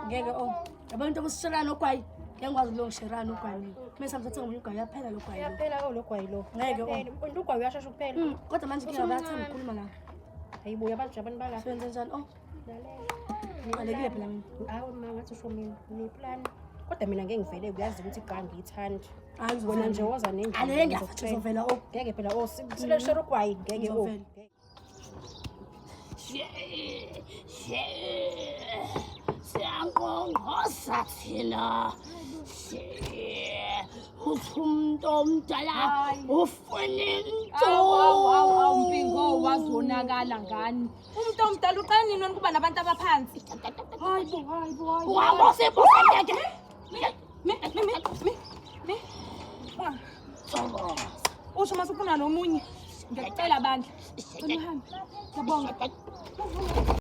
Ngeke oh. Yabona into okusishelana ogwayi. Ngeke ngikwazi ukulongisherana ugwayi mina. Kumele sihambe sothenga omunye ugwayi uyaphela lo gwayi. lo. Uyaphela ke lo gwayi lo. Ngeke, oh. Uyaphela. Into ugwayi uyashesha ukuphela. Kodwa manje inkinga bayathanda ukukhuluma la. Hayibo uyabantu abantu bala. Senze njani? Oh, Lalela. ngiqalekile phela mina. Hawu ma ngathi usho mina ngiplan. Kodwa mina ngeke ngivele uyazi ukuthi igwayi ngiyithandi. Hayi Wena ngizovela. nje woza nendlela. Ale ngiyafatsha ngizovela oh. Ngeke phela oh sileshela ugwayi ngeke oh. Ngizovela. Siyanqonqoza thina. Uthi umuntu omdala ufuna into. Awu awu awu awu Mpingo wazonakala ngani. Umuntu omdala uqala nini wena kuba nabantu abaphansi? Hayibo hayibo hayibo. Wabosebosendeke. Mi mi mi mi mi. Usho mase ufuna nomunye. Ngiyakucela bandla. Cela uhambe. Ngiyabonga.